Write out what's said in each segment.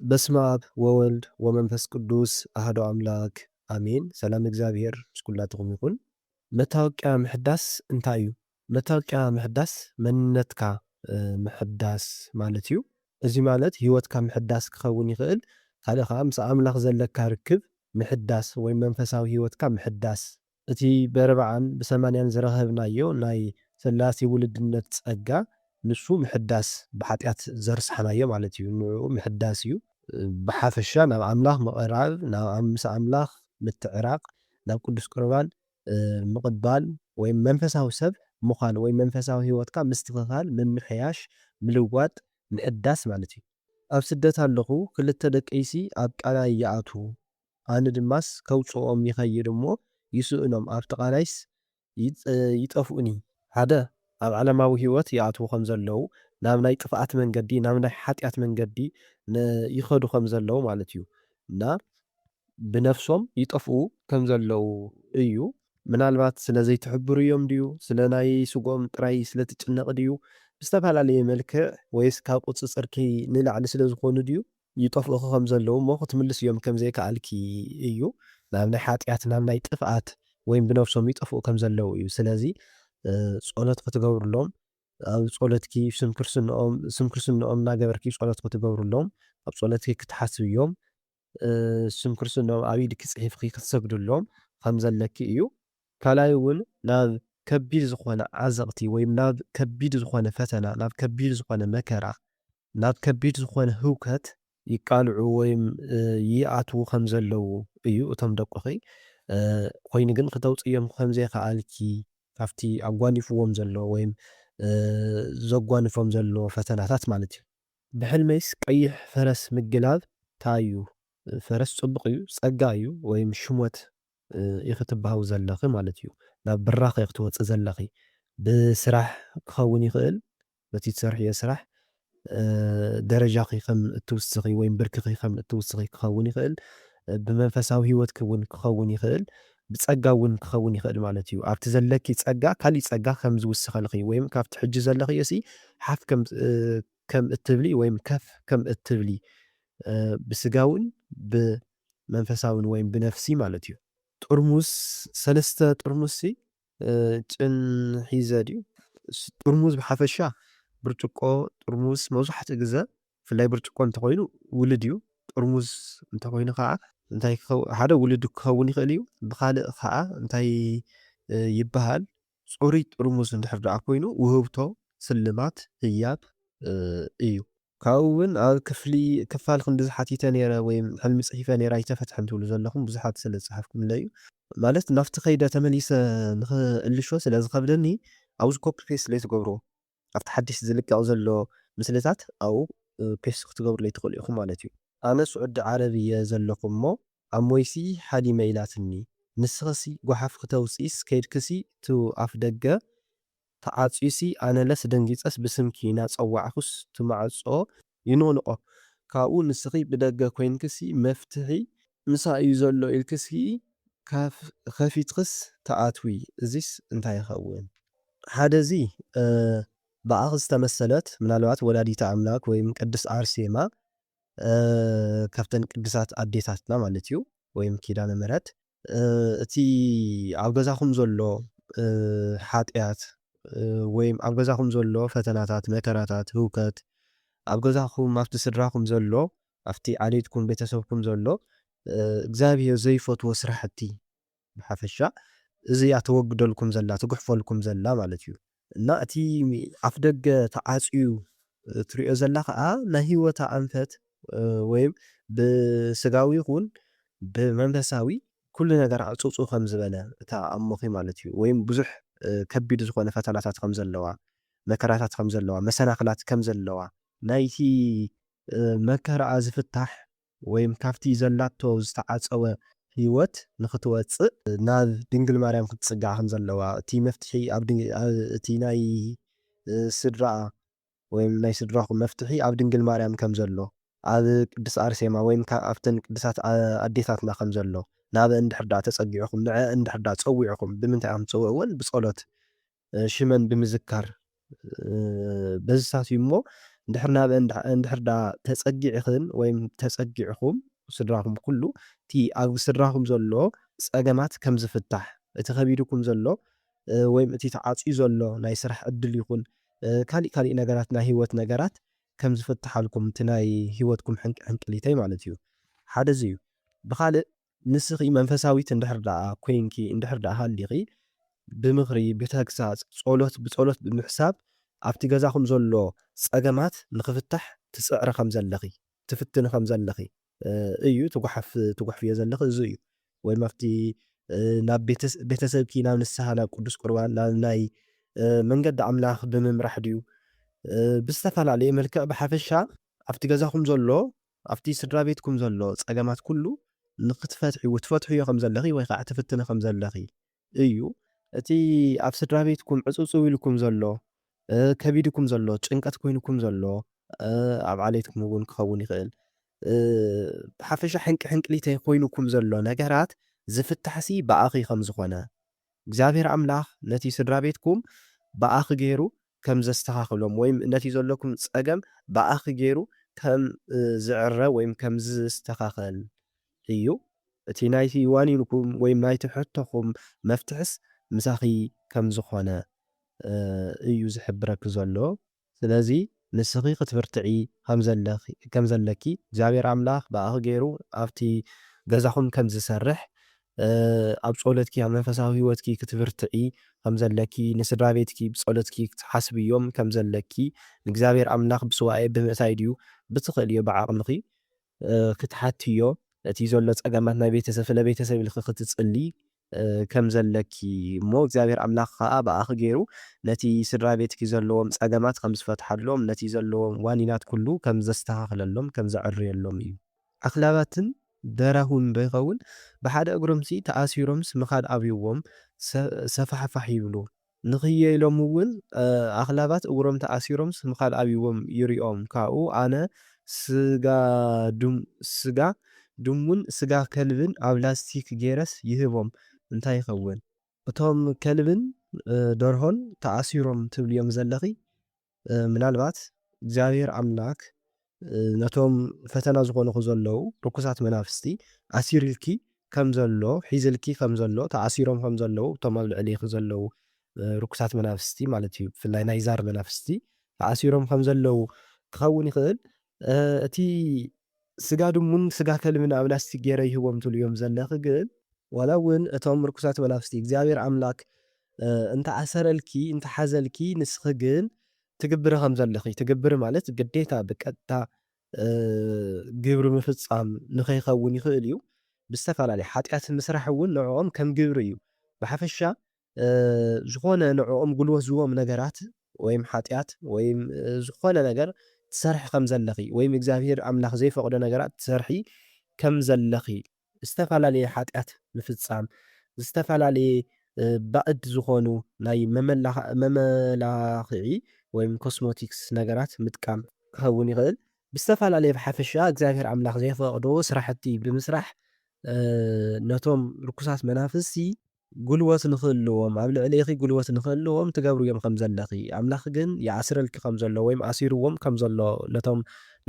በስመ ኣብ ወወልድ ወመንፈስ ቅዱስ ኣሐዱ ኣምላክ ኣሜን። ሰላም እግዚኣብሔር ምስ ኩላትኹም ይኹን። መታወቅያ ምሕዳስ እንታይ እዩ? መታወቅያ ምሕዳስ መንነትካ፣ እ፣ ምሕዳስ ማለት እዩ። እዚ ማለት ህይወትካ ምሕዳስ ክኸውን ይኽእል። ካልእ ኸዓ ምስ ኣምላኽ ዘለካ ርክብ ምሕዳስ ወይ መንፈሳዊ ህይወትካ ምሕዳስ። እቲ በርብዓን ብሰማንያን ዝረኸብናዮ ናይ ሥላሴ ውልድነት ጸጋ ንሱ ምሕዳስ ብሓጢኣት ዘርሳሕናዮ ማለት እዩ። ንዕኡ ምሕዳስ እዩ። ብሓፈሻ ናብ ኣምላኽ ምቕራብ፣ ናብ ኣም-፣ ምስ ኣምላኽ ምትዕራቕ፣ ናብ ቅዱስ ቁርባን፣ እ፣ ምቕባል ወይ መንፈሳዊ ሰብ ምዃን ወይ መንፈሳዊ ህይወትካ ምስትኽኻል፣ ምምሕያሽ፣ ምልዋጥ፣ ምሕዳስ ማለት እዩ። ኣብ ስደት ኣለኹ፣ ክልተ ደቀይሲ ኣብ ቃላይ ይኣትዉ፣ ኣነ ድማስ ከውጽኦም ይኸይድ እሞ ይስእኖም፣ ኣብቲ ቃላይስ ይጥ-፣ ይጠፍኡኒ። ሓደ፣ ኣብ ዓለማዊ ህይወት ይኣትዉ ከም ዘለዉ፣ ናብ ናይ ጥፍኣት መንገዲ፣ ናብ ናይ ሓጢኣት መንገዲ ነ-፣ ይኸዱ ከም ዘለዉ ማለት እዩ። እና ብነፍሶም ይጠፍኡ ከም ዘለዉ እዩ። ምናልባት ስለ ዘይትሕብሩ እዮም ድዩ? ስለ ናይ ስግኦም ጥራይ ስለ ትጭነቕ ድዩ? ብዝተፈላለየ መልክዕ ወይስ ካብ ቁጽጽርኪ ንላዕሊ ስለ ዝኾኑ ድዩ? ይጠፍኡኺ ከም ዘለዉ እሞ ክትምልስዮም ከም ዘይከኣልኪ እዩ። ናብ ናይ ሓጢኣት፣ ናብ ናይ ጥፍኣት ወይም ብነፍሶም ይጠፍኡ ከም ዘለዉ እዩ። ስለዚ፣ እ፣ ጸሎት ክትገብሩሎም፣ ኣብ ጸሎትኪ ስም ክርስንኦም፣ ስም ክርስንኦም እናገበርኪ ጸሎት ክትገብሩሎም፣ ኣብ ጸሎትኪ ክትሓስብዮም፣ እ፣ ስም ክርስንኦም ኣብ ኢድኪ ጽሒፍኪ ክትሰግድሎም ከም ዘለኪ እዩ። ካልኣይ እውን ናብ ከቢድ ዝኾነ ዓዘቕቲ ወይም ናብ ከቢድ ዝኾነ ፈተና፣ ናብ ከቢድ ዝኾነ መከራ፣ ናብ ከቢድ ዝኾነ ህውከት ይቃልዑ ወይም፣ እ፣ ይኣትዉ ከም ዘለዉ እዩ። እቶም ደቁኺ፣ እ፣ ኮይኑ ግን ክተውጽእዮም ከም ዘይከኣልኪ፣ ካብቲ ኣጓኒፍዎም ዘሎ ወይም፣ እ፣ ዘጓንፎም ዘሎ ፈተናታት ማለት እዩ። ብሕልመይስ ቀይሕ ፈረስ ምግላብ ታይ እዩ? ፈረስ ጽቡቕ እዩ፣ ጸጋ እዩ፣ ወይም ሽሞት፣ እ፣ ኢኺ ትበሃዊ ዘለኺ ማለት እዩ። ናብ ብራኸ ኢኺ ትወጽእ ዘለኺ። ብስራሕ ክኸውን ይኽእል፣ በቲ ትሰርሕዮ ስራሕ፣ እ፣ ደረጃኺ ከም እትውስኺ ወይም ብርክኺ ከም እትውስኺ ክኸውን ይኽእል። እ፣ ብመንፈሳዊ ህይወትኪ እውን ክኸውን ይኽእል። ብጸጋ እውን ክኸውን ይኽእል ማለት እዩ። ኣብቲ ዘለኪ ጸጋ፣ ካሊእ ጸጋ ከም ዝውስኸልኺ ወይም ካብቲ ሕጂ ዘለኽዮሲ ሓፍ ከም፣ እ፣ ከም እትብሊ ወይም ከፍ ከም እትብሊ፣ እ፣ ብስጋውን ብመንፈሳውን ወይም ብነፍሲ ማለት እዩ። ጥርሙስ፣ ሰለስተ ጥርሙስሲ፣ እ፣ ጭን ሒዘ ድዩ? ስ-፣ ጥርሙዝ ብሓፈሻ፣ ብርጭቆ፣ ጥርሙዝ መብዛሕትኡ ግዘ፣ ብፍላይ ብርጭቆ እንተኾይኑ ውሉድ እዩ። ጥርሙዝ እንተኾይኑ ከዓ እንታይ ክኸው-፣ ሓደ ውሉድ ክኸውን ይኽእል እዩ። ብኻልእ ከዓ እንታይ፣ እ፣ ይበሃል? ጽሩይ ጥርሙዝ እንድሕር ደኣ ኮይኑ ውህብቶ፣ ስልማት፣ ህያብ፣ እ፣ እዩ። ካብኡ እውን ኣብ ክፍሊ፣ ክፋል ክንድዚ ሓቲተ ነይረ ወይም ሕልሚ ጽሒፈ ነይረ ኣይተፈትሐን ትብሉ ዘለኹም ብዙሓት ስለ ዝጸሓፍኩምለይ እዩ። ማለት ናብቲ ከይደ ተመሊሰ ንኽእልሾ ስለ ዝኸብደኒ ኣብዚ ኮፒ ፔስት ለይትገብርዎ። ኣብቲ ሓድሽ ዝልቀቕ ዘሎ ምስልታት ኣብኡ፣ እ፣ ፔስት ክትገብሩለይ ትኽእሉ ኢኹም ማለት እዩ። ኣነ ስዑዲ ዓረብ እየ ዘለኹ እሞ ኣሞይሲ ሓሊመ ኢላትኒ። ንስኽሲ ጓሓፍ ክተውፅኢስ ከይድክሲ እቲ ኣፍ ደገ ተዓፅዩሲ ኣነለስ ደንጊፀስ ብስምኪ እናፀዋዕኩስ እቲ ማዕፆ ይንቕንቖ። ካብኡ ንስኺ ብደገ ኮይንክሲ መፍትሒ ምሳይ እዩ ዘሎ ኢልክሲ ካፍ-፣ ከፊትክስ ትኣትዊ። እዚስ እንታይ ይኸውን? ሓደ እዚ፣ እ፣ ብኣኺ ዝተመሰለት ምናልባት ወላዲተ ኣምላክ ወይም ቅድስት ኣርሴማ፣ እ፣ ካብተን ቅዱሳት ኣዴታትና ማለት እዩ፣ ወይም ኪዳነ ምሕረት፣ እ፣ እቲ ኣብ ገዛኹም ዘሎ፣ እ፣ ሓጢኣት፣ እ፣ ወይም ኣብ ገዛኹም ዘሎ ፈተናታት፣ መከራታት፣ ህውከት፣ ኣብ ገዛኹም ኣብቲ ስድራኹም ዘሎ፣ ኣብቲ ዓሌትኩም ቤተሰብኩም ዘሎ፣ እ፣ እግዚኣብሔር ዘይፈትዎ ስራሕቲ ብሓፈሻ እዚ እያ ተወግደልኩም ዘላ፣ ትጉሕፈልኩም ዘላ ማለት እዩ። እና እቲ ኣፍ ደገ ተዓጽዩ ትሪኦ ዘላ ኸዓ ናይ ህይወታ ኣንፈት፣ እ፣ ወይም ብስጋዊ ይኹን ብመንፈሳዊ ኩሉ ነገር ኣዕጽውጽው ከም ዝበለ እታ ኣሞኺ ማለት እዩ። ወይም ብዙሕ፣ እ፣ ከቢድ ዝኾነ ፈተናታት ከም ዘለዋ፣ መከራታት ከም ዘለዋ፣ መሰናኽላት ከም ዘለዋ፣ ናይቲ፣ እ፣ መከራኣ ዝፍታሕ ወይም ካብቲ ዘላቶ ዝተዓጸወ ህይወት ንኽትወጽእ ናብ ድንግል ማርያም ክትጽጋዕ ከም ዘለዋ፣ እቲ መፍትሒ ኣብ ድን-፣ ኣብ እቲ ናይ፣ እ፣ ስድራኣ ወይም ናይ ስድራኹም መፍትሒ ኣብ ድንግል ማርያም ከም ዘሎ፣ ኣብ ቅድስት ኣርሴማ ወይም ካ-፣ ኣብተን ቅዱሳት ኣ-፣ ኣዴታትና ከም ዘሎ፣ ናብአን እንድሕር ደኣ ተጸጊዕኹም፣ ንዐአን እንድሕር ደኣ ጸዊዕኹም፣ ብምንታይ ኢኹም ትጽውዕወን? ብጸሎት፣ እ፣ ሽመን ብምዝካር፣ እ፣ በዝታት እዩ እሞ፣ እንድሕር ናብ እንድሕር ደኣ ተጸጊዕኽን ወይም ተጸጊዕኹም ስድራኹም ኩሉ እቲ ኣብ ስድራኹም ዘሎ ጸገማት ከም ዝፍታሕ፣ እቲ ከቢድኩም ዘሎ ወይም እቲ ተዓጽዩ ዘሎ ናይ ስራሕ ዕድል ይኹን ካሊእ ካሊእ ነገራት ናይ ህይወት ነገራት ከም ዝፍትሓልኩም እቲ ናይ ህይወትኩም ሕንቂ ሕንቅሊተይ ማለት እዩ። ሓደ እዚ እዩ። ብኻልእ ንስኺ መንፈሳዊት እንድሕር ደኣ ኮይንኪ እንድሕር ደኣ ሃሊኺ ብምኽሪ ብተግሳጽ ጸሎት ብጸሎት ብምሕሳብ ኣብቲ ገዛኹም ዘሎ ጸገማት ንኽፍታሕ ትጽዕሪ ከም ዘለኺ ትፍትኒ ከም ዘለኺ እዩ ትጓሓፍ ትጓሕፍዮ ዘለኺ እዚ እዩ። ወይም ኣብቲ ናብ ቤተሰብኪ ናብ ንስሓ ናብ ቅዱስ ቁርባን ናብ ናይ መንገዲ ኣምላኽ ብምምራሕ ድዩ ብዝተፈላለየ መልክዕ ብሓፈሻ ኣብቲ ገዛኹም ዘሎ ኣብቲ ስድራ ቤትኩም ዘሎ ጸገማት ኩሉ ንኽትፈትሕዎ ትፈትሕዮ ከም ዘለኺ ወይ ከዓ ትፍትኒ ከም ዘለኺ እዩ። እቲ ኣብ ስድራ ቤትኩም ዕጽውጽው ኢልኩም ዘሎ ከቢድኩም ዘሎ ጭንቀት ኮይንኩም ዘሎ ኣብ ዓሌትኩም እውን ክኸውን ይኽእል ብሓፈሻ ሕንቂ ሕንቅሊተይ ኮይንኩም ዘሎ ነገራት ዝፍታሕሲ ብኣኺ ከም ዝኾነ እግዚኣብሔር ኣምላኽ ነቲ ስድራ ቤትኩም ብኣኺ ገይሩ ከም ዘስተኻኽሎም ወይም ነቲ ዘለኩም ጸገም ብኣኺ ገይሩ ከም ዝዕረ ወይም ከም ዝስተኻኸል እዩ። እቲ ናይቲ ዋኒንኩም ወይም ናይቲ ሕቶኹም መፍትሕስ ምሳኺ ከም ዝኾነ እዩ ዝሕብረኪ ዘሎ። ስለዚ ንስኺ ክትብርትዒ ከም ዘለኪ ከም ዘለኪ እግዚኣብሔር ኣምላኽ ብኣኺ ገይሩ ኣብቲ ገዛኹም ከም ዝሰርሕ ኣብ ጸሎትኪ ኣብ መንፈሳዊ ህይወትኪ ክትብርትዒ ከም ዘለኪ ንስድራ ቤትኪ ብጸሎትኪ ክትሓስብዮም ከም ዘለኪ ንእግዚኣብሔር ኣምላኽ ብስዋኤ ብምእታይ ድዩ ብትኽእልዮ ብዓቕምኺ ክትሓትዮ እቲ ዘሎ ጸገማት ናይ ቤተሰብ ስለ ቤተሰብ ኢልኪ ክትጽሊ ከም ዘለኪ እሞ እግዚኣብሔር ኣምላኽ ከኣ ብኣኺ ገይሩ ነቲ ስድራ ቤትኪ ዘለዎም ጸገማት ከም ዝፈትሓሎም ነቲ ዘለዎም ዋኒናት ኩሉ ከም ዘስተኻኽለሎም ከም ዘዕርየሎም እዩ። ኣኽላባትን ደራሁን ዶ ይኸውን ብሓደ እግሮምሲ ተኣሲሮምስ ምኻድ ኣብይዎም ሰፋሕፋሕ ይብሉ። ንኽየ ኢሎም እውን ኣኽላባት እግሮም ተኣሲሮምስ ምኻድ ኣብይዎም ይሪኦም ካብኡ ኣነ ስጋ ስጋ ድሙን ስጋ ከልብን ኣብ ላስቲክ ገይረስ ይህቦም እንታይ ይኸውን? እቶም ከልብን ደርሆን ተኣሲሮም ትብልዮም ዘለኺ ምናልባት እግዚኣብሔር ኣምላክ ነቶም ፈተና ዝኾኑኹ ዘለዉ ርኩሳት መናፍስቲ ኣሲርልኪ ከም ዘሎ ሒዝልኪ ከም ዘሎ ተኣሲሮም ከም ዘለዉ እቶም ኣብ ልዕሊኺ ዘለዉ ርኩሳት መናፍስቲ ማለት እዩ ብፍላይ ናይ ዛር መናፍስቲ ተኣሲሮም ከም ዘለዉ ክኸውን ይኽእል እቲ ስጋ ድሙን ስጋ ከልብን ኣብ ላስቲክ ገይረ ይህቦም ትብልዮም ዘለኺ ግን ዋላ እውን እቶም ርኩሳት መናፍስቲ እግዚኣብሔር ኣምላክ እንተኣሰረልኪ እንተሓዘልኪ ንስኺ ግን ትግብሪ ከም ዘለኺ ትግብሪ ማለት ግዴታ ብቀጥታ ግብሪ ምፍፃም ንኸይኸውን ይኽእል እዩ ብዝተፈላለዩ ሓጢኣት ምስራሕ እውን ንዕኦም ከም ግብሪ እዩ ብሓፈሻ ዝኾነ ንዕኦም ጉልበት ዝዎም ነገራት ወይም ሓጢኣት ወይም ዝኾነ ነገር ትሰርሒ ከም ዘለኺ ወይም እግዚኣብሔር ኣምላኽ ዘይፈቕዶ ነገራት ትሰርሒ ከም ዘለኺ ዝተፈላለየ ሓጢኣት ምፍጻም ዝተፈላለየ ባእድ ዝኾኑ ናይ መመላኽዒ ወይም ኮስሞቲክስ ነገራት ምጥቃም ክኸውን ይኽእል ብዝተፈላለየ ብሓፈሻ እግዚኣብሔር ኣምላኽ ዘይፈቕዶ ስራሕቲ ብምስራሕ ነቶም ርኩሳት መናፍስቲ ጉልበት ንኽህልዎም ኣብ ልዕሌኺ ጉልበት ንኽህልዎም ትገብርዮም ከም ዘለኺ ኣምላኽ ግን ይኣስረልኪ ከም ዘሎ ወይም ኣሲርዎም ከም ዘሎ ነቶም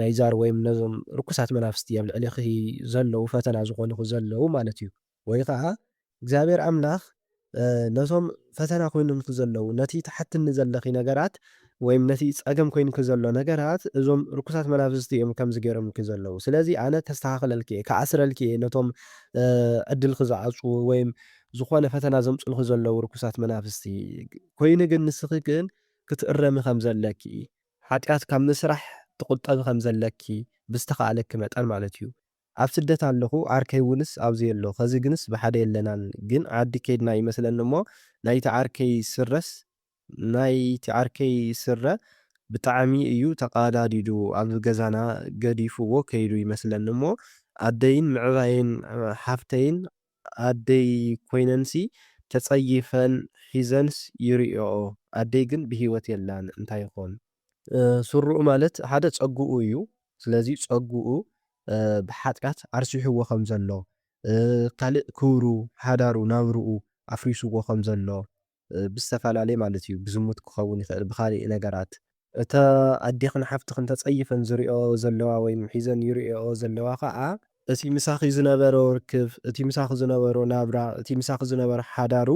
ናይ ዛር ወይም ነዞም ርኩሳት መናፍስቲ ኣብ ልዕሌኺ ዘለዉ ፈተና ዝኾኑኺ ዘለዉ ማለት እዩ ወይ ከዓ እግዚኣብሔር ኣምላኽ ነቶም ፈተና ኮይኑንኪ ዘለዉ ነቲ ትሓትኒ ዘለኺ ነገራት ወይም ነቲ ጸገም ኮይንኪ ዘሎ ነገራት እዞም ርኩሳት መናፍስቲ እዮም ከምዚ ገይሮምኪ ዘለዉ ስለዚ ኣነ ከስተኻኽለልኪ እየ ክኣስረልኪ እየ ነቶም ዕድልኪ ዝዓፅዉ ወይም ዝኾነ ፈተና ዘምፅልኪ ዘለዉ ርኩሳት መናፍስቲ ኮይኑ ግን ንስኺ ግን ክትእረሚ ከም ዘለኪ ሓጢኣት ካብ ምስራሕ ትቁጠቢ ከም ዘለኪ ብዝተኻኣለኪ መጠን ማለት እዩ ኣብ ስደት ኣለኹ ዓርከይ ውንስ ኣብዚ ኣሎ ኸዚ ግንስ ብሓደ የለናን ግን ዓዲ ከይድና ይመስለኒ እሞ ናይቲ ዓርከይ ስረስ ናይቲ ዓርከይ ስረ ብጣዕሚ እዩ ተቓዳዲዱ ኣብ ገዛና ገዲፍዎ ከይዱ ይመስለኒ እሞ ኣደይን ምዕባይን ሓፍተይን ኣደይ ኮይነንሲ ተጸይፈን ሒዘንስ ይርእዮኦ ኣደይ ግን ብህይወት የላን እንታይ ይኾን ስሩኡ ማለት ሓደ ጸግኡ እዩ ስለዚ ጸግኡ ብሓጢኣት ኣርሲሕዎ ከም ዘሎ ካልእ ክብሩ ሓዳሩ ናብርኡ ኣፍሪስዎ ከም ዘሎ ብዝተፈላለየ ማለት እዩ ብዝሙት ክኸውን ይኽእል ብኻሊእ ነገራት እታ ኣዴኽን ሓፍትኽን ተጸይፈን ዝሪኦ ዘለዋ ወይም ሒዘን ይሪኦ ዘለዋ ኸኣ፣ እቲ ምሳኺ ዝነበሮ ርክብ፣ እቲ ምሳኺ ዝነበሮ ናብራ፣ እቲ ምሳኺ ዝነበሮ ሓዳሩ፣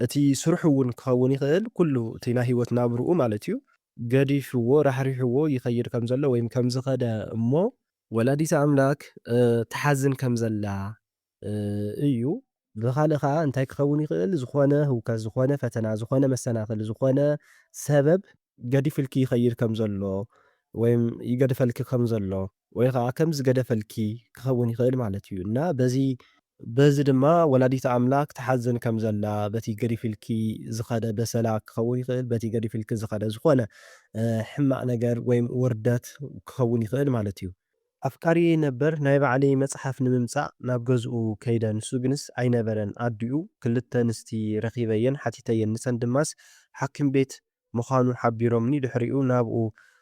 እቲ ስርሑ እውን ክኸውን ይኽእል፣ ኩሉ እቲ ናይ ህይወት ናብርኡ ማለት እዩ፣ ገዲፍዎ፣ ራሕሪሕዎ ይኸይድ ከም ዘሎ ወይም ከም ዝኸደ እሞ፣ ወላዲተ ኣምላክ፣ እ፣ ትሓዝን ከም ዘላ፣ እ፣ እዩ። ብኻልእ ኸኣ እንታይ ክኸውን ይኽእል? ዝኾነ ህውከት፣ ዝኾነ ፈተና፣ ዝኾነ መሰናኽል፣ ዝኾነ ሰበብ ገዲፍልኪ ይኸይድ ከም ዘሎ ወይም ይገድፈልኪ ከም ዘሎ ወይ ኸኣ ከም ዝገደፈልኪ ክኸውን ይኽእል ማለት እዩ። እና በዚ፣ በዚ ድማ ወላዲተ ኣምላክ ትሓዝን ከም ዘላ፣ በቲ ገዲፍልኪ ዝኸደ በሰላ ክኸውን ይኽእል፣ በቲ ገዲፍልኪ ዝኸደ ዝኾነ፣ እ፣ ሕማቕ ነገር ወይም ውርደት ክኸውን ይኽእል ማለት እዩ። ኣፍቃሪየይ ነበር ናይ ባዕለይ መጽሓፍ ንምምጻእ ናብ ገዝኡ ከይደ፣ ንሱ ግንስ ኣይነበረን። ኣዲኡ ክልተ ኣንስቲ ረኺበየን ሓቲተየን፣ ንሰን ድማስ ሓኪም ቤት ምዃኑ ሓቢሮምኒ። ድሕሪኡ ናብኡ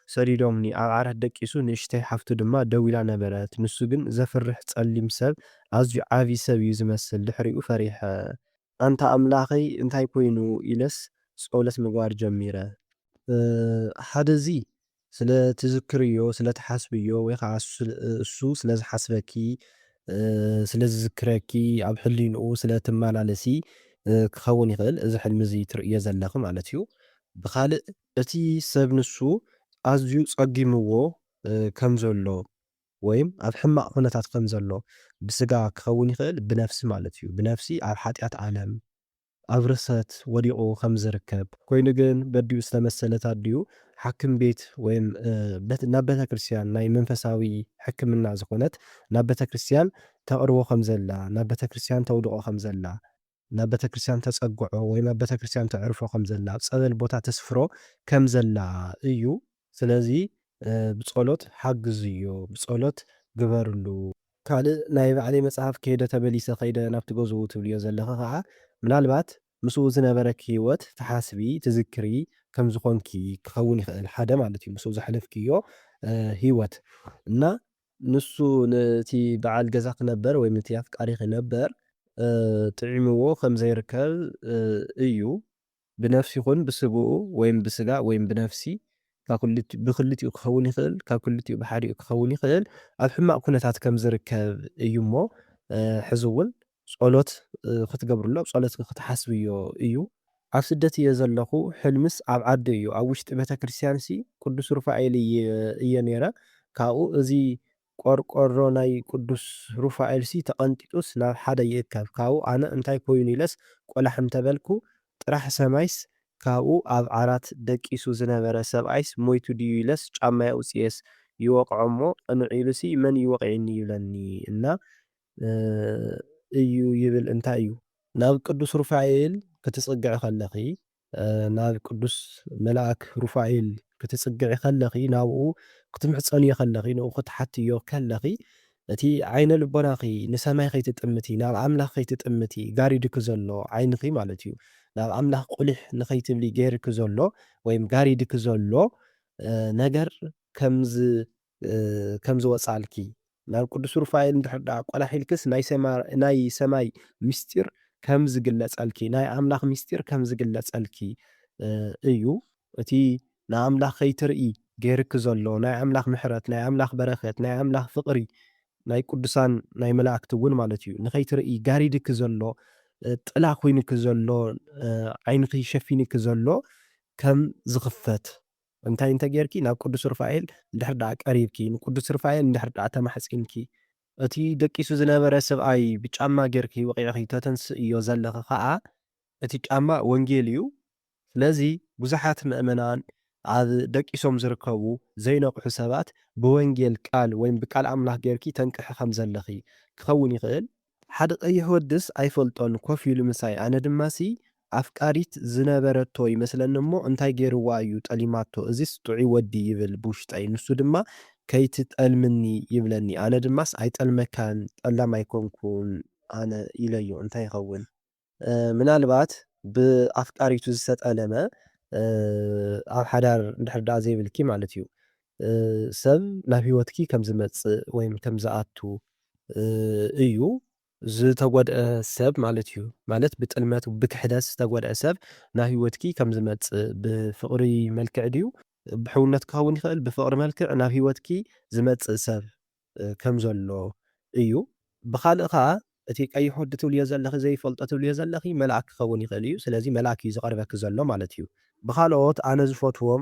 ሰዲዶምኒ። ኣብ ዓራት ደቂሱ፣ ንእሽተይ ሓፍቱ ድማ ደው ኢላ ነበረት። ንሱ ግን ዘፍርሕ ጸሊም ሰብ፣ ኣዝዩ ዓቢ ሰብ እዩ ዝመስል። ድሕሪኡ ፈሪሐ። ኣንታ ኣምላኸይ እንታይ ኮይኑ ኢለስ ጸሎት ምግባር ጀሚረ። እ፣ ሓደ እዚ ስለ ትዝክርዮ፣ ስለ ትሓስብዮ ወይ ኸዓ እሱ ስለ፣ እሱ ስለ ዝሓስበኪ፣ እ፣ ስለ ዝዝክረኪ፣ ኣብ ሕሊንኡ ስለ ትመላለሲ፣ እ፣ ክኸውን ይኽእል እዚ ሕልሚ እዚ ትርእዮ ዘለኺ ማለት እዩ። ብኻልእ እቲ ሰብ ንሱ ኣዝዩ ጸጊምዎ፣ እ፣ ከም ዘሎ ወይም ኣብ ሕማቕ ኩነታት ከም ዘሎ ብስጋ ክኸውን ይኽእል፣ ብነፍሲ ማለት እዩ። ብነፍሲ ኣብ ሓጢኣት ዓለም፣ ኣብ ርሰት ወዲቑ ከም ዝርከብ ኮይኑ ግን በዲኡ ዝተመሰለት ኣዲኡ ሓክም ቤት ወይም፣ እ፣ በት-፣ ናብ ቤተክርስትያን ናይ መንፈሳዊ ሕክምና ዝኾነት ናብ ቤተክርስትያን ተቕርቦ ከም ዘላ፣ ናብ ቤተክርስትያን ተውድቖ ከም ዘላ፣ ናብ ቤተክርስትያን ተጸግዖ ወይም ኣብ ቤተክርስትያን ተዕርፎ ከም ዘላ፣ ኣብ ጸበል ቦታ ተስፍሮ ከም ዘላ እዩ። ስለዚ፣ እ፣ ብጸሎት ሓግዝዮ፣ ብጸሎት ግበርሉ። ካልእ ናይ ባዕለይ መጽሓፍ ከይደ ተመሊሰ ከይደ ናብቲ ገዝኡ ትብልዮ ዘለኺ ኸዓ፣ ምናልባት ምስኡ ዝነበረኪ ህይወት ትሓስቢ፣ ትዝክሪ ከም ዝኾንኪ ክኸውን ይኽእል። ሓደ ማለት እዩ፣ ምስኡ ዘሕለፍክዮ፣ እ፣ ህይወት። እና ንሱ ነቲ በዓል ገዛኺ ነበር ወይም ነቲ ኣፍቃሪኺ ነበር፣ እ፣ ጥዒምዎ ከም ዘይርከብ፣ እ፣ እዩ። ብነፍሲ ይኹን ብስግኡ ወይም ብስጋ ወይም ብነፍሲ፣ ካብ ክልቲ-፣ ብክልቲኡ ክኸውን ይኽእል፣ ካብ ክልቲኡ ብሓዲኡ ክኸውን ይኽእል፣ ኣብ ሕማቕ ኩነታት ከም ዝርከብ እዩ እሞ፣ እ፣ ሕዚ እውን ጸሎት፣ እ፣ ክትገብርሉ፣ ኣብ ጸሎት ክትሓስብዮ እዩ። ኣብ ስደት እየ ዘለኹ፣ ሕልምስ ኣብ ዓዲ እዩ። ኣብ ውሽጢ ቤተክርስትያንሲ ቅዱስ ሩፋኤል እየ፣ እየ ነይረ። ካብኡ እዚ ቆርቆሮ ናይ ቅዱስ ሩፋኤልሲ ተቐንጢጡስ ናብ ሓደ ይእከብ። ካብኡ ኣነ እንታይ ኮይኑ ኢለስ ቆላሕ እንተበልኩ፣ ጥራሕ ሰማይስ ካብኡ ኣብ ዓራት ደቂሱ ዝነበረ ሰብኣይስ ሞይቱ ድዩ ኢለስ ጫማይ ኣውጽኤስ ይወቕዖ እሞ፣ ቅንዕ ኢሉሲ መን ይወቕየኒ ይብለኒ እና፣ እ፣ እዩ ይብል እንታይ እዩ? ናብ ቅዱስ ሩፋኤል ክትጽግዒ ከለኺ፣ እ፣ ናብ ቅዱስ መልኣክ ሩፋኤል ክትጽግዒ ከለኺ፣ ናብኡ ክትምሕጸንዮ ከለኺ፣ ንኡ ክትሓትዮ ከለኺ፣ እቲ ዓይነ ልቦናኺ ንሰማይ ከይትጥምቲ፣ ናብ ኣምላኽ ከይትጥምቲ ጋሪድኪ ዘሎ ዓይንኺ ማለት እዩ። ናብ ኣምላኽ ቁሊሕ ንኸይትብሊ ገይርኪ ዘሎ ወይም ጋሪድኪ ዘሎ፣ እ፣ ነገር ከም ዝ-፣ እ፣ ከም ዝወጻልኪ፣ ናብ ቅዱስ ሩፋኤል እንድሕር ደኣ ቆላሕ ኢልክስ ናይ ሰማ-፣ ናይ ሰማይ ምስጢር ከም ዝግለጸልኪ፣ ናይ ኣምላኽ ምስጢር ከም ዝግለጸልኪ፣ እ፣ እዩ። እቲ ንኣምላኽ ከይትርኢ ገይርኪ ዘሎ፣ ናይ ኣምላኽ ምሕረት፣ ናይ ኣምላኽ በረኸት፣ ናይ ኣምላኽ ፍቕሪ፣ ናይ ቅዱሳን ናይ መላእክቲ እውን ማለት እዩ፣ ንኸይትርኢ ጋሪድኪ ዘሎ፣ እ፣ ጥላ ኮይንኪ ዘሎ፣ እ፣ ዓይንኺ ሸፊንኪ ዘሎ ከም ዝኽፈት፣ እንታይ እንተ ጌርኪ፣ ናብ ቅዱስ ሩፋኤል እንድሕር ደኣ ቀሪብኪ፣ ንቅዱስ ሩፋኤል እንድሕር ደኣ ተማሕጺንኪ፣ እቲ ደቂሱ ዝነበረ ሰብኣይ ብጫማ ጌርኪ ወቒዕኺ ተተንስእዮ ዘለኺ ኸኣ፣ እቲ ጫማ ወንጌል እዩ። ስለዚ ብዙሓት ምእመናን ኣብ ደቂሶም ዝርከቡ ዘይነቕሑ ሰባት ብወንጌል ቃል ወይም ብቃል ኣምላኽ ጌርኪ ተንቅሒ ከም ዘለኺ ክኸውን ይኽእል። ሓደ ቀይሕ ወድስ ኣይፈልጦን ኮፍ ኢሉ ምሳይ፣ ኣነ ድማሲ ኣፍቃሪት ዝነበረቶ ይመስለኒ እሞ እንታይ ገይርዋ እዩ ጠሊማቶ፣ እዚስ ጥዑይ ወዲ ይብል ብውሽጠይ፣ ንሱ ድማ ከይትጠልምኒ ይብለኒ፣ ኣነ ድማስ ኣይጠልመካን ጠላም ኣይኮንኩን ኣነ ኢለዮ፣ እንታይ ይኸውን? እ፣ ምናልባት ብኣፍቃሪቱ ዝተጠለመ፣ እ፣ ኣብ ሓዳር እንድሕር ደኣ ዘይብልኪ ማለት እዩ። እ፣ ሰብ ናብ ህይወትኪ ከም ዝመጽእ ወይም ከም ዝኣቱ፣ እ፣ እዩ። ዝተጎድአ ሰብ ማለት እዩ። ማለት ብጥልመት፣ ብክሕደት ዝተጎድአ ሰብ ናብ ህይወትኪ ከም ዝመጽእ ብፍቕሪ መልክዕ ድዩ? ብሕውነት ክኸውን ይኽእል፣ ብፍቕሪ መልክዕ ናብ ህይወትኪ ዝመጽእ ሰብ፣ እ፣ ከም ዘሎ እዩ። ብኻልእ ኸኣ፣ እቲ ቀይሕ ወዲ ትብልዮ ዘለኺ፣ ዘይፈልጦ ትብልዮ ዘለኺ፣ መልኣክ ክኸውን ይኽእል እዩ። ስለዚ መልኣክ እዩ ዝቐርበኪ ዘሎ ማለት እዩ። ብኻልኦት ኣነ ዝፈትዎም፣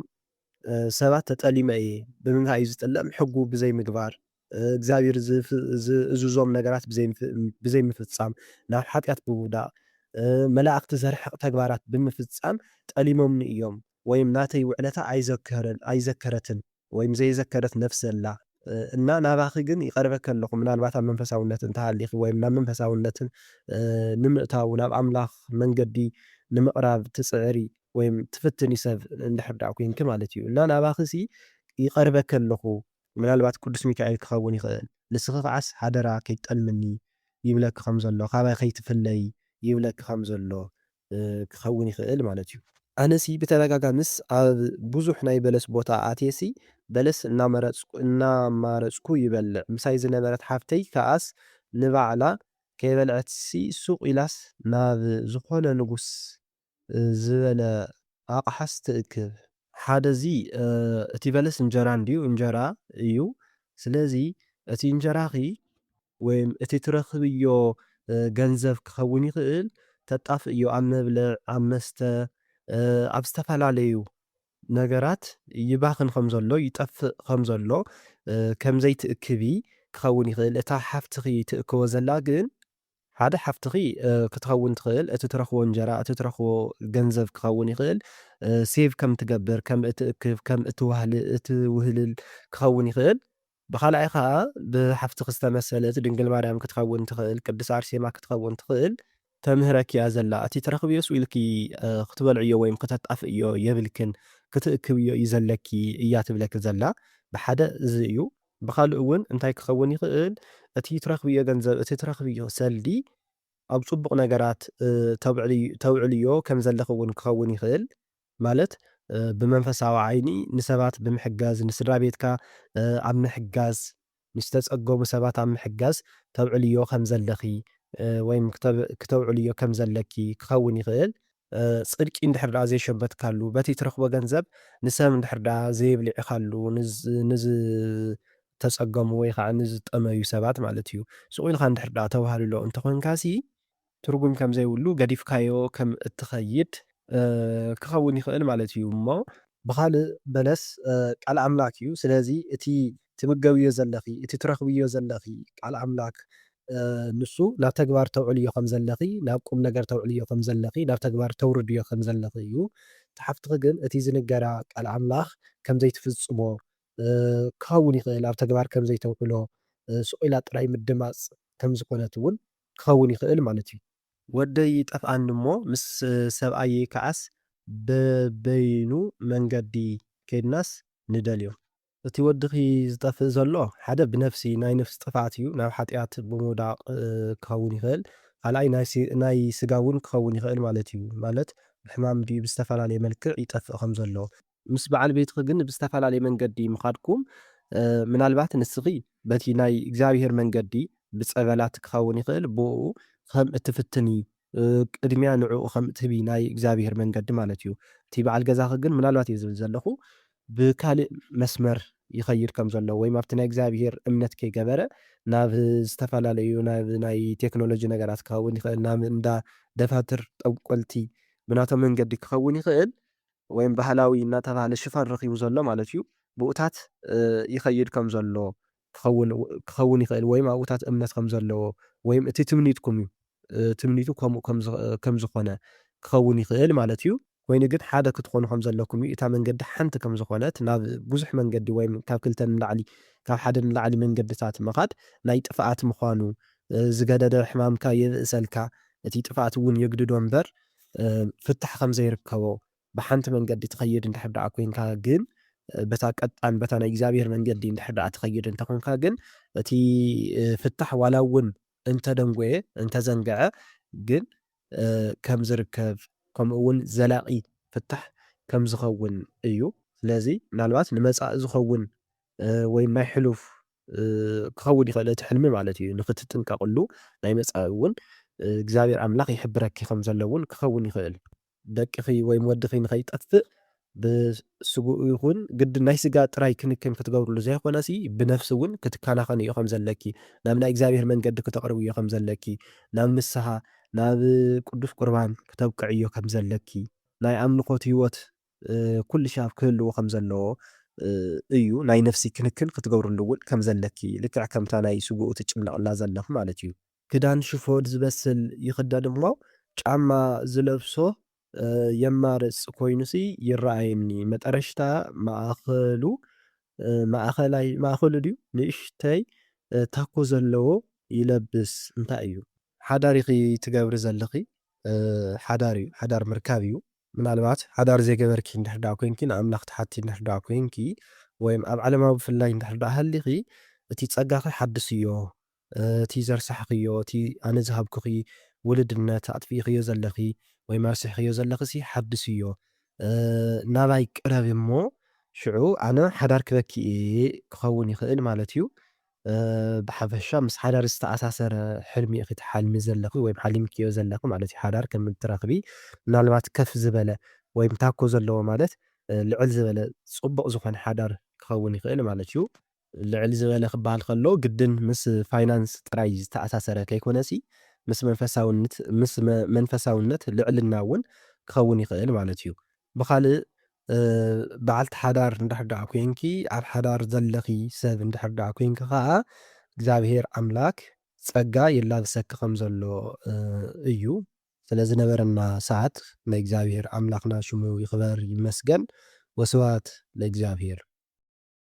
እ፣ ሰባት ተጠሊመ እየ። ብምንታይ እዩ ዝጥለም? ሕጉ ብዘይምግባር፣ እ፣ እግዚኣብሔር ዝፍ-፣ ዝእዝዞም ነገራት ብዘይምፍ-፣ ብዘይምፍጻም፣ ናብ ሓጢኣት ብምውዳቕ፣ እ፣ መላእኽቲ ዘርሕቕ ተግባራት ብምፍጻም ጠሊሞምኒ እዮም፣ ወይም ናተይ ውዕለታ ኣይዘከረን-፣ ኣይዘከረትን፣ ወይም ዘይዘከረት ነፍሲ ኣላ። እ፣ እና ናባኺ ግን ይቐርበኪ ኣለኹ፣ ምናልባት ኣብ መንፈሳውነት እንተሃሊኺ፣ ወይም ናብ መንፈሳውነትን፣ እ፣ ንምእታው፣ ናብ ኣምላኽ መንገዲ ንምቕራብ ትጽዕሪ ወይም ትፍትኒ ሰብ እንድሕር ደኣ ኮይንኪ ማለት እዩ። እና ናባኺሲ ይቐርበኪ ኣለኹ፣ ምናልባት ቅዱስ ሚካኤል ክኸውን ይኽእል። ንስኺ ከዓስ ሓደራ ከይትጠልምኒ ይብለኪ ከም ዘሎ፣ ካባይ ከይትፍለዪ ይብለኪ ከም ዘሎ፣ እ፣ ክኸውን ይኽእል ማለት እዩ። ኣነሲ ብተደጋጋምስ ኣብ ብዙሕ ናይ በለስ ቦታ ኣትየሲ በለስ እናመረጽኩ-፣ እናማረጽኩ ይበልዕ። ምሳይ ዝነበረት ሓፍተይ ከኣስ ንባዕላ ከይበልዐትሲ ሱቕ ኢላስ ናብ ዝኾነ ንጉስ፣ እ፣ ዝበለ ኣቕሓስ ትእክብ። ሓደዚ፣ እ፣ እቲ በለስ እንጀራ እንድዩ፣ እንጀራ እዩ። ስለዚ እቲ እንጀራኺ ወይም እቲ ትረኽብዮ፣ እ፣ ገንዘብ ክኸውን ይኽእል፣ ተጣፍእዮ ኣብ መብልዕ፣ ኣብ መስተ፣ እ፣ ኣብ ዝተፈላለዩ ነገራት ይባኽን ከም ዘሎ፣ ይጠፍእ ከም ዘሎ፣ እ፣ ከም ዘይትእክቢ ክኸውን ይኽእል። እታ ሓፍትኺ ትእክቦ ዘላ ግን፣ ሓደ ሓፍትኺ፣ እ፣ ክትኸውን ትኽእል፣ እቲ ትረኽቦ እንጀራ፣ እቲ ትረኽቦ ገንዘብ ክኸውን ይኽእል፣ እ፣ ሴቭ ከም ትገብር፣ ከም እትእክብ፣ ከም እትዋህል-፣ እትውህልል ክኸውን ይኽእል። ብኻልኣይ ኸኣ ብሓፍትኺ ዝተመሰለት ድንግል ማርያም ክትኸውን ትኽእል፣ ቅድስት ኣርሴማ ክትኸውን ትኽእል፣ ተምህረኪ እያ ዘላ። እቲ ትረኽብዮስ ኢልኪ፣ እ፣ ክትበልዕዮ ወይም ክተጣፍእዮ የብልክን፣ ክትእክብዮ እዩ ዘለኪ እያ ትብለኪ ዘላ። ብሓደ እዚ እዩ። ብኻልእ እውን እንታይ ክኸውን ይኽእል? እቲ ትረኽብዮ ገንዘብ፣ እቲ ትረኽብዮ ሰልዲ ኣብ ጽቡቕ ነገራት፣ እ፣ ተብዕልዩ-፣ ተብዕልዮ ከም ዘለኺ እውን ክኸውን ይኽእል። ማለት፣ እ፣ ብመንፈሳዊ ዓይኒ ንሰባት ብምሕጋዝ፣ ንስድራ ቤትካ፣ እ፣ ኣብ ምሕጋዝ፣ ንዝተጸገሙ ሰባት ኣብ ምሕጋዝ ተብዕልዮ ከም ዘለኺ፣ እ፣ ወይም ክተ-፣ ክተብዕልዮ ከም ዘለኪ ክኸውን ይኽእል። እ፣ ጽድቂ እንድሕር ደኣ ዘይሸመትካሉ፣ በቲ ትረኽቦ ገንዘብ ንሰብ እንድሕር ደኣ ዘየብሊዕኻሉ፣ ንዝ-፣ ንዝተጸገሙ ወይ ከዓ ንዝጠመዩ ሰባት ማለት እዩ። ስቕ ኢልካ እንድሕር ደኣ ተዋህልሎ እንተኾንካሲ፣ ትርጉም ከም ዘይብሉ፣ ገዲፍካዮ ከም እትኸይድ፣ እ፣ ክኸውን ይኽእል ማለት እዩ። እሞ ብኻልእ በለስ፣ እ፣ ቃል ኣምላክ እዩ። ስለዚ እቲ ትምገብዮ ዘለኺ፣ እቲ ትረኽብዮ ዘለኺ ቃል ኣምላክ፣ እ፣ ንሱ ናብ ተግባር ተውዕልዮ ከም ዘለኺ፣ ናብ ቁም ነገር ተውዕልዮ ከም ዘለኺ፣ ናብ ተግባር ተውርድዮ ከም ዘለኺ እዩ። እቲ ሓፍትኺ ግን እቲ ዝንገራ ቃል ኣምላኽ ከም ዘይትፍጽሞ፣ እ፣ ክኸውን ይኽእል፣ ኣብ ተግባር ከም ዘይተውዕሎ፣ እ፣ ስቕ ኢላ ጥራይ ምድማጽ ከም ዝኾነት እውን ክኸውን ይኽእል ማለት እዩ። ወደይ ይጠፍኣኒ እሞ ምስ ሰብኣየይ ከዓስ በበይኑ መንገዲ ከይድናስ ንደልዮ። እቲ ወድኺ ዝጠፍእ ዘሎ ሓደ ብነፍሲ ናይ ነፍሲ ጥፍኣት እዩ፣ ናብ ሓጢኣት ብምውዳቕ፣ እ፣ ክኸውን ይኽእል። ካልኣይ ናይ ሲ-፣ ናይ ስጋ እውን ክኸውን ይኽእል ማለት እዩ። ማለት ብሕማም ድዩ ብዝተፈላለየ መልክዕ ይጠፍእ ከም ዘሎ። ምስ በዓል ቤትኺ ግን ብዝተፈላለየ መንገዲ ምኻድኩም፣ እ፣ ምናልባት ንስኺ በቲ ናይ እግዚኣብሔር መንገዲ ብጸበላት ክኸውን ይኽእል፣ ብኡ ከም እትፍትኒ፣ እ፣ ቅድሚያ ንዕኡ ከም እትህቢ ናይ እግዚኣብሔር መንገዲ ማለት እዩ። እቲ በዓል ገዛኺ ግን ምናልባት እየ ዝብል ዘለኹ፣ ብካልእ መስመር ይኸይድ ከም ዘሎ ወይም ኣብቲ ናይ እግዚኣብሔር እምነት ከይገበረ ናብ ዝተፈላለዩ፣ ናብ ናይ ቴክኖሎጂ ነገራት ክኸውን ይኽእል፣ ናብ እንዳ ደፋትር፣ ጠንቆልቲ፣ ብናቶም መንገዲ ክኸውን ይኽእል። ወይም ባህላዊ እናተባህለ ሽፋን ረኺቡ ዘሎ ማለት እዩ። ብኡታት፣ እ፣ ይኸይድ ከም ዘሎ ክኸውን፣ ክኸውን ይኽእል፣ ወይም ኣብኡታት እምነት ከም ዘለዎ፣ ወይም እቲ ትምኒትኩም እዩ፣ እ፣ ትምኒቱ ከምኡ ከም ዝ-፣ ከም ዝኾነ ክኸውን ይኽእል ማለት እዩ። ኮይኑ ግን ሓደ ክትኾኑ ከም ዘለኩም እዩ። እታ መንገዲ ሓንቲ ከም ዝኾነት፣ ናብ ብዙሕ መንገዲ ወይም ካብ ክልተ ንላዕሊ፣ ካብ ሓደ ንላዕሊ መንገድታት ምኻድ ናይ ጥፍኣት ምዃኑ፣ እ፣ ዝገደደ ሕማምካ የብእሰልካ፣ እቲ ጥፍኣት እውን የግድዶ እምበር፣ እ፣ ፍታሕ ከም ዘይርከቦ፣ ብሓንቲ መንገዲ ትኸይድ እንድሕር ደኣ ኮይንካ ግን፣ እ፣ በታ ቀጣን፣ በታ ናይ እግዚኣብሔር መንገዲ እንድሕር ደኣ ትኸይድ እንተኾንካ ግን፣ እቲ፣ እ፣ ፍታሕ ዋላ እውን እንተደንጎየ፣ እንተዘንገዐ፣ ግን፣ እ፣ ከም ዝርከብ፣ ከምኡ እውን ዘላቒ ፍታሕ ከም ዝኸውን እዩ። ስለዚ ምናልባት ንመጻኢ ዝኸውን፣ እ፣ ወይም ናይ ሕሉፍ፣ እ፣ ክኸውን ይኽእል እቲ ሕልሚ ማለት እዩ። ንኽትጥንቀቕሉ ናይ መጻኢ እውን፣ እ፣ እግዚኣብሔር ኣምላኽ ይሕብረኪ ከም ዘሎ እውን ክኸውን ይኽእል። ደቅኺ ወይም ወድኺ ንኸይጠፍእ ብስግኡ ይኹን ግዲ ናይ ስጋ ጥራይ ክንክን ክትገብርሉ ዘይኮነሲ፣ ብነፍሲ እውን ክትከናኸንዮ ከም ዘለኪ፣ ናብ ናይ እግዚኣብሔር መንገዲ ክተቕርብዮ ከም ዘለኪ፣ ናብ ንስሓ፣ ናብ ቅዱስ ቁርባን ክተብቅዕዮ ከም ዘለኪ፣ ናይ ኣምልኾት ህይወት፣ እ፣ ኩሉ ሻብ ክህልዎ ከም ዘለዎ፣ እ፣ እዩ። ናይ ነፍሲ ክንክን ክትገብርሉ እውን ከም ዘለኪ፣ ልክዕ ከምታ ናይ ስግኡ ትጭነቕላ ዘለኺ ማለት እዩ። ክዳን ሽፎን ዝበስል ይኽደን እሞ፣ ጫማ ዝለብሶ፣ እ፣ የማርጽ ኮይኑሲ ይረኣየኒ። መጠረሽታ ማእኸሉ፣ እ፣ ማእኸላይ-፣ ማእኸሉ ድዩ? ንእሽተይ፣ እ፣ ታኮ ዘለዎ ይለብስ። እንታይ እዩ? ሓዳር ኢኺ ትገብሪ ዘለኺ፣ እ፣ ሓዳር እዩ። ሓዳር ምርካብ እዩ። ምናልባት ሓዳር ዘይገበርኪ እንድሕር ደኣ ኮይንኪ፣ ንኣምላኽ ትሓቲ እንድሕር ደኣ ኮይንኪ፣ ወይም ኣብ ዓለማዊ ብፍላይ እንድሕር ደኣ ሃሊኺ፣ እቲ ጸጋኺ ሓድስዮ። እ፣ እቲ ዘርሳሕኽዮ፣ እቲ ኣነ ዝሃብኩኺ ውልድነት ኣጥፊእኽዮ ዘለኺ ወይም ኣርሲሕኽዮ ዘለኺሲ ሓድስዮ። እ፣ ናባይ ቅረቢ እሞ ሽዑ ኣነ ሓዳር ክበኪ እየ ክኸውን ይኽእል ማለት እዩ። እ፣ ብሓፈሻ ምስ ሓዳር ዝተኣሳሰረ ሕልሚ ኢኺ ትሓልሚ ዘለኺ ወይም ሓሊምክዮ ዘለኺ ማለት እዩ። ሓዳር ከም እትረኽቢ ምናልባት ከፍ ዝበለ ወይም ታኮ ዘለዎ ማለት፣ እ፣ ልዕል ዝበለ ጽቡቕ ዝኾነ ሓዳር ክኸውን ይኽእል ማለት እዩ። ልዕል ዝበለ ክበሃል ከሎ ግድን ምስ ፋይናንስ ጥራይ ዝተኣሳሰረ ከይኮነሲ፣ ምስ መንፈሳውነት፣ ምስ መ-፣ መንፈሳውነት ልዕልና እውን ክኸውን ይኽእል ማለት እዩ። ብኻልእ፣ እ፣ በዓልቲ ሓዳር እንድሕር ደኣ ኮይንኪ፣ ኣብ ሓዳር ዘለኺ ሰብ እንድሕር ደኣ ኮይንኪ ኸኣ፣ እግዚኣብሔር ኣምላክ ጸጋ ይላብሰኪ ከም ዘሎ፣ እ፣ እዩ። ስለ ዝነበረና ሰዓት ንእግዚኣብሔር ኣምላኽና ሽሙ ይኽበር ይመስገን። ወስብሐት ለእግዚኣብሔር።